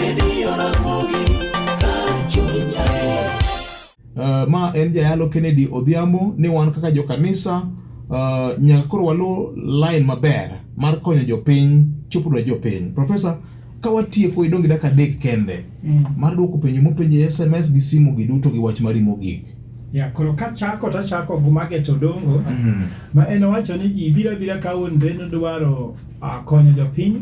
Radio Ramogi kar chuny nyaluo. Ma en jayalo Kennedy Odhiambo ni wan kaka jokanisa nyaka koro waluw line maber mar konyo jopiny chopo dwach jopiny. Profesa, ka watieko idong' gi dakika 3 kende mar duoko penjo mopenj e SMS gi simu gi duto gi wach mari mogik. Ya, koro kachako tachako gi Margaret Odongo ma en owacho ni ji biro abira ka wuondre ni dwaro konyo jopiny.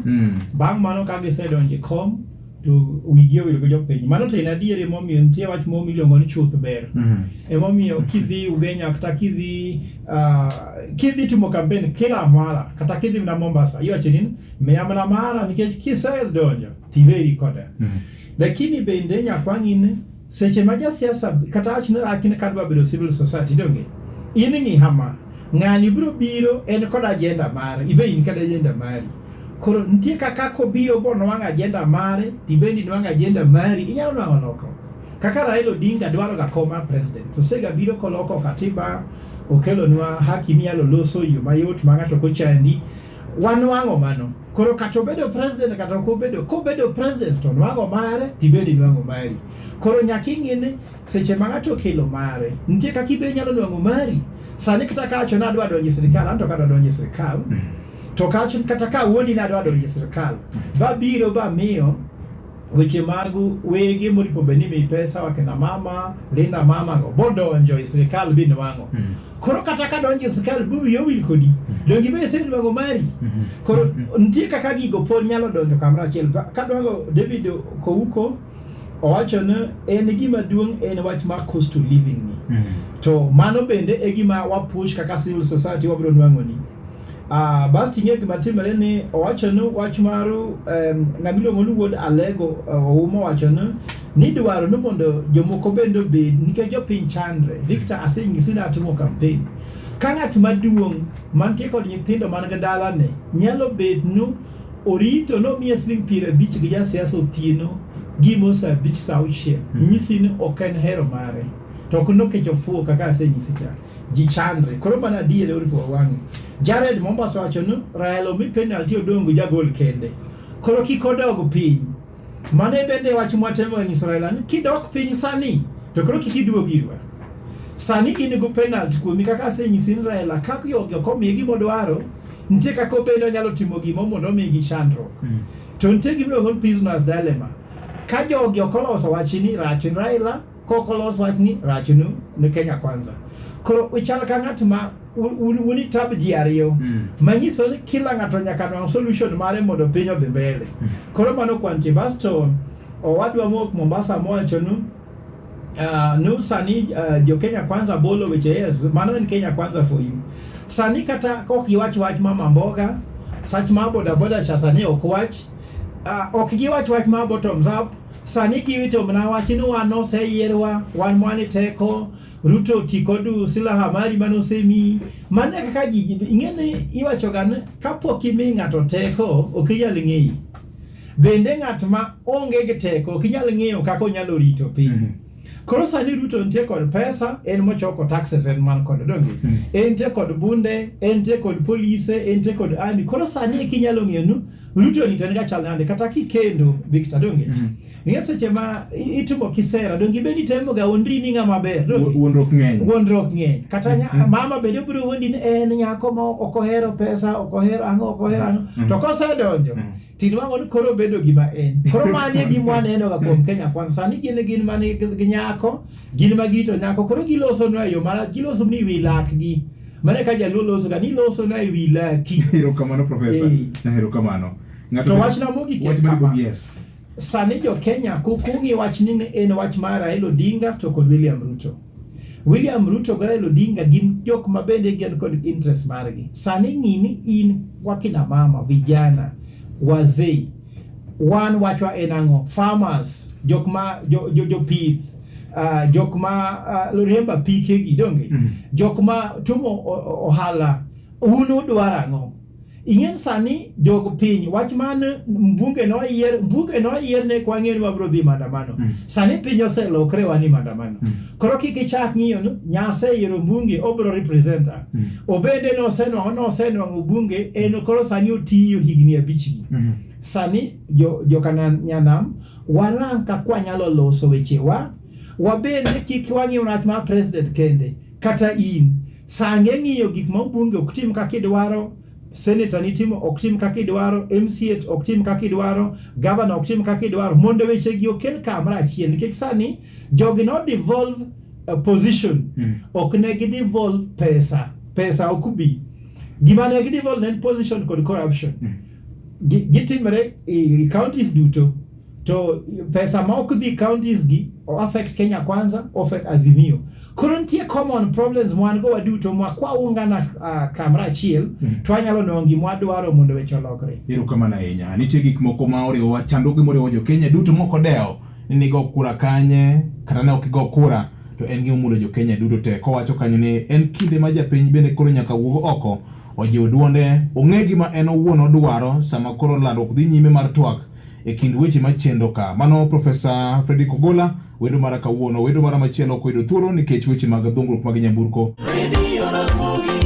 Bang' mano ka gisedonjo e kom to wigi owil gi jopiny. Mano to en adier, emomiyo nitie wach moro miluongo ni chuth ber. Emomiyo kidhi Ugenya kata kidhi timo campaign kila mara kata kidhi mana Mombasa iwacho ni miya mana mara nikech kisedonjo tiweri koda. Lakini bende nyaka wang'i ni seche ma jasiasa kata awach ni kadwa bedo civil society donge in ng'i hama ng'ani biro biro en kod agenda mare, ibe in kod agenda mari. Koro nitie kaka kobiro bonwang'o agenda mare tibende inwang'o agenda mari, inyalo nwang'o lokruok. Kaka Raila Odinga dwaro ga kom mar president, osega biro koloko katiba, okelonwa haki minyalo loso e yo mayot ma ng'ato ok ochandi. Wanwang'o mano. Koro kata obedo president kata ok obedo, kobedo president to nwang'o mare tibende inwang'o mari. Koro nyaka ing'i ni seche ma ng'ato okelo mare, nitie kaka ibe inyalo nwang'o mari. Sani kata ka awacho ni adwa donjo e sirikal, anto kadwa donjo e sirikal, to kata ka awuondi ni adwa donjo e sirikal, babiro bamiyo weche mag wege moripo bed ni mi pesa wakina mama, linda mama go, bodonjo e sirikal binwang'o. Koro kata ka donjo e sirikal bu wiyi owil kodi, donge ibe isenwang'o mari. Koro nitie kaka gigo pod nyalo donjo kamoro achiel. Kadwango David Kouko owacho ni en gima duong' en wach mar cost of living ni. To mano bende e gima wa push kaka civil society wabiro nwang'o ni. Bas ing'eyo gima timore ni owacho ni wach mar ng'ama iluongo ni wuod Alego Ouma owacho ni nidwaro ni mondo jomoko bende obed nikech jopiny chandre. Victor, asenyisi ni atimo campaign. Ka ng'at maduong' mantie kod nyithindo man gi dalane nyalo bet nu orito nomiye siling 50 gi jasiasa otieno gimo saa 5 saa 6 nyisi ni ok en hero mare to ok nokecho fuwo kaka asenyisi cha. Ji chandre. Koro mano adier oripo wang'e. Jared Mombasa wacho ni Raila omi penalty odong' gi jagol kende. Koro kik odog piny. Mano bende wach mwatemo nyiso Raila ni kidok piny sani to koro kik iduog irwa. Sani in go penalty kuomi kaka asenyisi ni Raila ka jogi ok omiye gima odwaro, nitie kaka obende onyalo timo gimo mondo omigi chandruok. To nitie gima iluongo ni prisoners dilemma. Ka jogi ok oloso wach ni rach ni Raila, kok olos wach ni rach ni Kenya Kwanza. Koro uchal ka ng'at ma un tab ji ariyo manyiso ni kila ng'ato nyaka nwang' solution mare mondo piny odhi mbele. Koro mano kwantie. Basto owadwa mowuok Mombasa mowacho ni nu sani jo Kenya Kwanza bolo weche, yes, mano en Kenya Kwanza for you. Sani kata ok giwach wach mama mboga, sach ma boda boda cha sani ok wach, ok giwach wach ma bottoms up, sani giwito mana wach ni wan oseyierwa, wan mwan teko, Ruto ti kod silaha mari mane osemiyi. Mano e kaka ji ing'e ni iwacho ga ni kapok imi ng'ato teko ok inyal ng'eyi. Bende ng'at ma onge gi teko ok inyal ng'eyo kaka onyalo rito piny. Koro sani Ruto nitie kod pesa, en mochoko taxes en man kod donge. En nitie kod bunde, en nitie kod polise, en nitie kod army. Koro sani eki inyalo ng'eyo ni Ruto ni to en ga chal nade kata kikendo Victor donge. Ing'e seche ma itimo kisera donge ibed itemo ga wuondri ni ng'ama ber donge. Wuondruok ng'eny. Wuondruok ng'eny. Kata mama bende obiro wuondi ni en nyako ma ok ohero pesa, ok ohero ang'o, ok ohero ang'o. To kosedonjo tinwang'o ni koro obedo gima en. Koro mano e gima waneno ga kuom Kenya Kwanza. Sani gin man gi nyako, gin ma girito nyako. Koro giloso nwa e yo marach, giloso ni wi lakgi. Mano e ka jaluo loso ga ni loso na e wi laki. Erokamano Profesa. Erokamano. To wachna mogik en Wach mari kama. yes. Sani jo Kenya kik ung'i wach ni en wach mar Raila Odinga to kod William Ruto. William Ruto gi Raila Odinga gin jok ma bende gin kod interest margi. Sani ng'i ni in wakina mama, vijana, wazee, wan wachwa en ang'o? Farmers, jok ma jopith, jok ma riembo apike gi donge? Jok ma timo ohala, un udwaro ang'o? Ing'e sani jog piny wach man mbunge noyier, mbunge noyier ne kwa ng'e ni wabiro dhi maandamano. Sani piny oselokre wan ni maandamano. Koro kik ichak ng'iyo ni Nyase yiero mbunge obiro representa. Obende nosenwang'o bunge en koro sani otiyo higni 5 gi. Sani joka Nyanam Warang kaka wanyalo loso wechewa. Wabende kik wang'i wach mar president kende, kata in. Sange ng'iyo gik ma bunge ok tim kaka idwaro, senator nitimo ok tim kaka idwaro, MCA ok tim kaka idwaro, governor ok tim kaka idwaro, mondo weche gi okel kamoro achiel. Nikech sani jogi no devolve a position, ok ne gi devolve pesa, pesa ok bi. Gima ne gi devolve ne en position kod corruption. Gitimre e counties duto to pesa ma ok dhi counties gi o affect Kenya Kwanza, o affect Azimio. Koro nitie common problems ma wan go waduto ma kwaungana kamoro achiel to wanyalo nwang'o gima wadwaro mondo weche olokre. Erokamano ahinya. Nitie gik moko ma oriwowa, chandruoge moriwo jo Kenya duto mok odewo ni nigo kura kanye kata ne ok igo kura to en gima omulo jo Kenya duto te. Kowacho kanyo ni en kinde ma japiny bende koro nyaka wuog oko ojiw duonde, ong'e gima en owuon odwaro sama koro landruok dhi nyime mar twak e kind weche machendo ka. Mano Profesa Fredrick Ogola, wendo mara kawuono. Wendo mara machielo ok oyudo thuolo nikech weche mag dhungruok mag nyamburko. Radio Ramogi.